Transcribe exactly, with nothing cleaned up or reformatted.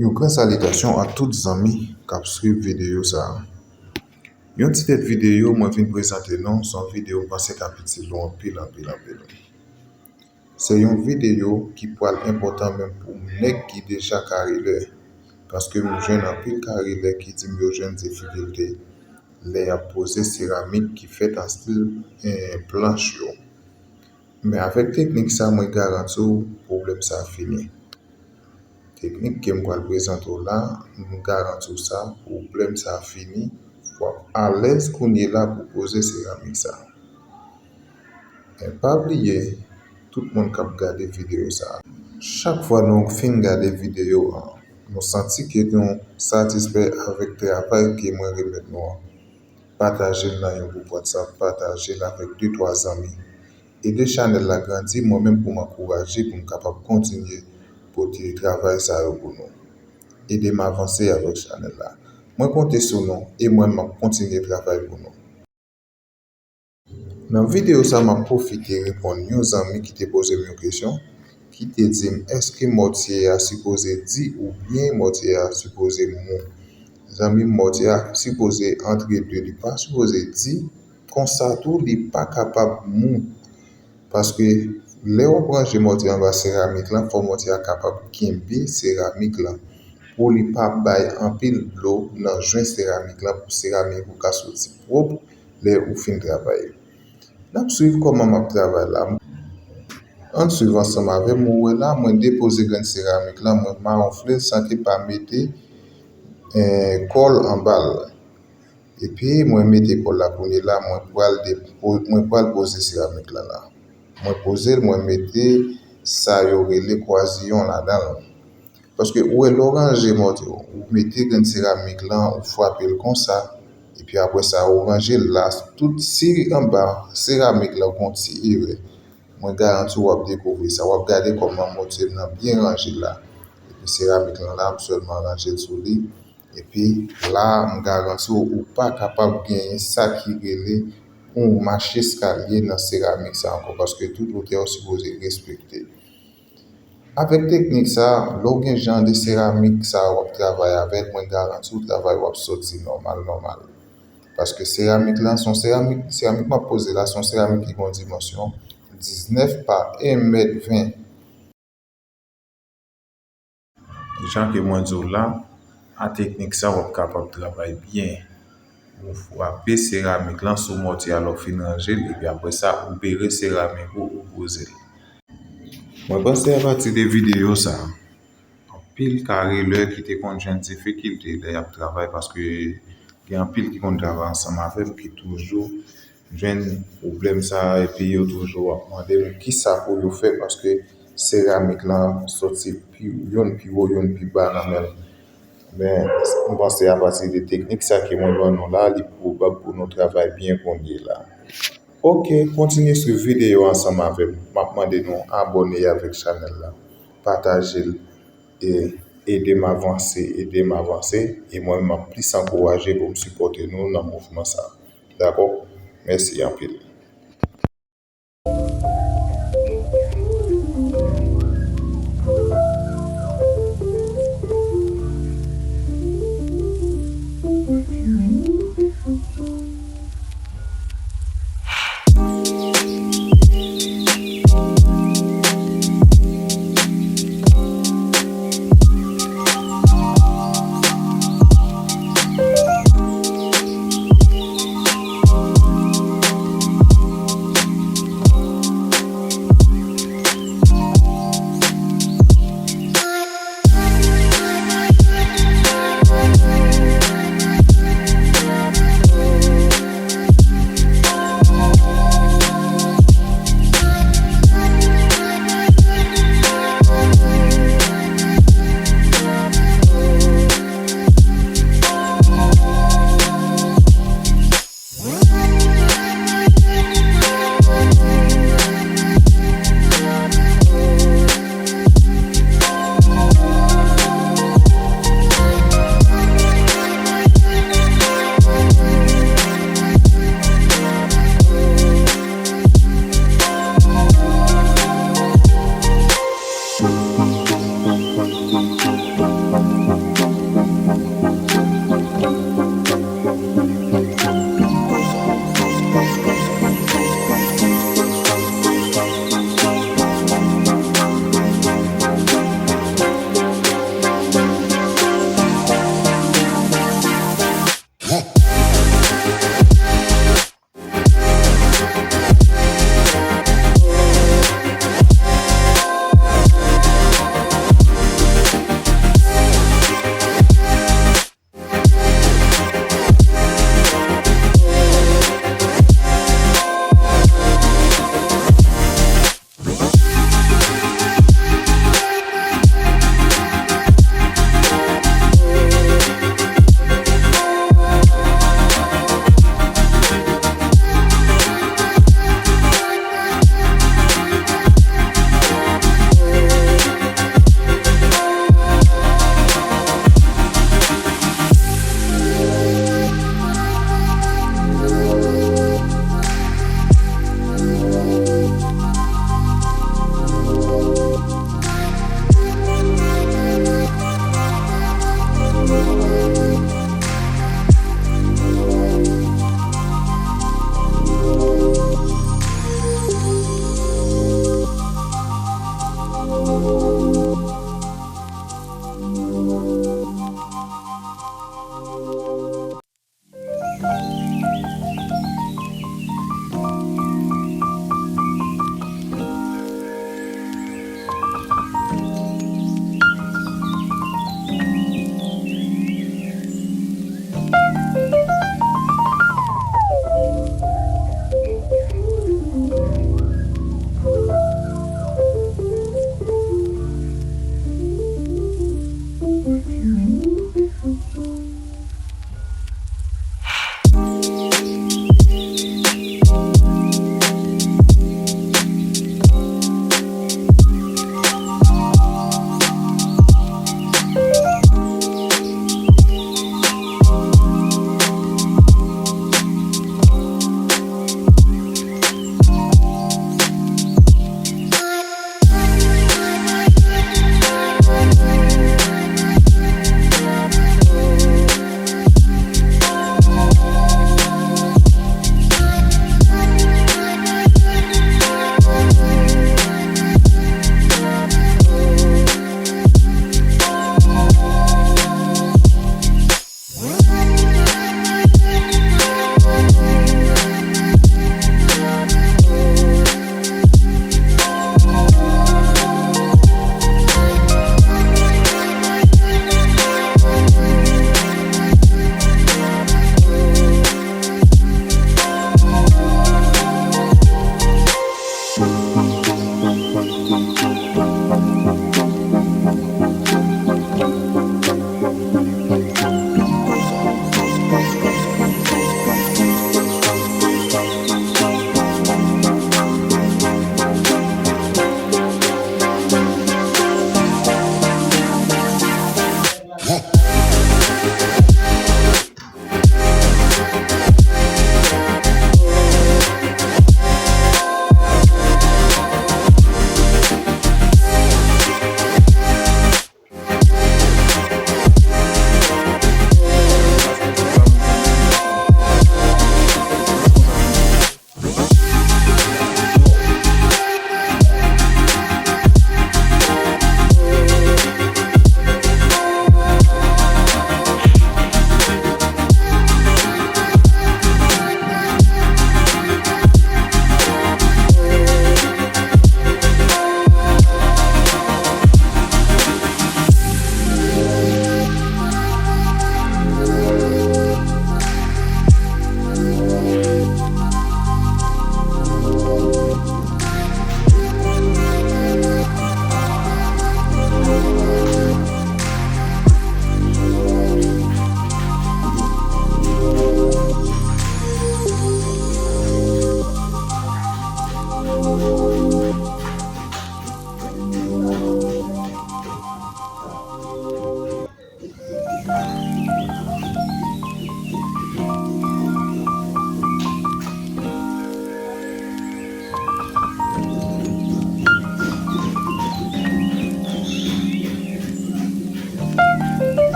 Yon gran salitasyon a tout zanmi k ap swiv videyo sa a. Yon ti tèt videyo mwen vin prezante nou, se yon videyo m panse k ap itil nou anpil, anpil, anpil. Se yon videyo ki pwal enpòtan menm pou nèg ki deja karilè, paske m jwenn anpil karilè ki di m yo jwenn difikilte lè y ap poze seramik ki fèt an stil, eh, planch yo. Men avèk teknik sa, mwen garanti w, pwoblèm sa fini. Teknik ke m pral prezante w la, m garanti w sa, pwoblèm sa fini. W ap alèz kounye la pou poze seramik sa. Men pa bliye, tout moun k ap gade videyo sa, chak fwa nou fin gade videyo an, nou santi ke nou satisfè avèk travay ke mwen remèt nou an, pataje l nan yon gwoup WhatsApp, pataje l avèk de twa zanmi. Ede chanèl la grandi, mwen menm pou m ankouraje, pou m kapab kontinye pote travay sa yo pou nou. Ede m avanse avèk chanèl la. Mwen konte sou nou, e mwen m ap kontinye travay pou nou. Nan videyo sa, m ap pwofite reponn yon zanmi ki te poze m yon kesyon, ki te di m, èske mòtye a sipoze di oubyen mòtye a sipoze mou? Zanmi m, mòtye a sipoze antre de, li pa sipoze di, konsa tou, li pa kapab mou. Paske lè w ap ranje mòtye anba seramik lan, fò mòtye a kapab kenbe seramik lan pou li pa bay anpil dlo nan jwen seramik lan, pou seramik ou ka soti pwòp lè ou fin travay. N ap swiv kòman m ap travay la. Ann swiv ansanm avè m. Ou wè la, mwen depoze grenn seramik lan, mwen mawonfle l san ke pa mete, eh, kòl anba l. Epi mwen mete kòl la kounye la, mwen pral depo-, mwen pral poze seramik lan la. Mwen poze l, mwen mete sa yo rele kwaziyon ladan l. Paske ou wè lè w ranje mòtye, ou mete grenn seramik lan, ou frape l konsa, epi apre sa ou ranje l la, tout si anba seramik lan gon ti erè, mwen garanti w ap dekouvri sa. W ap gade kòman mòtye m nan byen ranje la. Epi seramik lan la, m sèlman ranje l sou li. Epi la, m garanti w, ou pa kapab genyen sa ki rele yon mach eskalye nan seramik sa ankò, paske tout wotè w sipoze respekte. Avèk teknik sa, lè w gen jan de seramik sa w ap travay avè l, mwen garanti w travay w ap soti nòmal, nòmal. Paske seramik lan, se yon seramik, seramik m ap poze la, se yon seramik ki gen yon dimansyon diznèf pa en mèt ven. Jan ke mwen di w la, a teknik sa, w ap kapab travay byen. Ou frape seramik lan sou mòtye a lè w fin ranje l, epi apre sa, ou bere seramik ou, ou poze l. Mwen panse apati de videyo sa, anpil karilè ki te konn jwenn difikilte lè y ap travay, paske gen anpil ki konn travay ansanm avè m ki toujou jwenn pwoblèm sa a, epi yo toujou ap mande m kisa pou yo fè, paske seramik lan soti pi, youn pi wo, youn pi ba nan men l. Men, m panse apati de teknik sa ke mwen ban nou la, li pwobab pou nou travay byen kounye la. Oke, kontinye swiv videyo ansanm avè m. M ap mande nou abòne avèk chanèl la, pataje l, e ede m avanse, ede m avanse, e mwen menm m ap plis ankouraje pou m sipòte nou nan mouvman sa. Dakò? Mèsi anpil.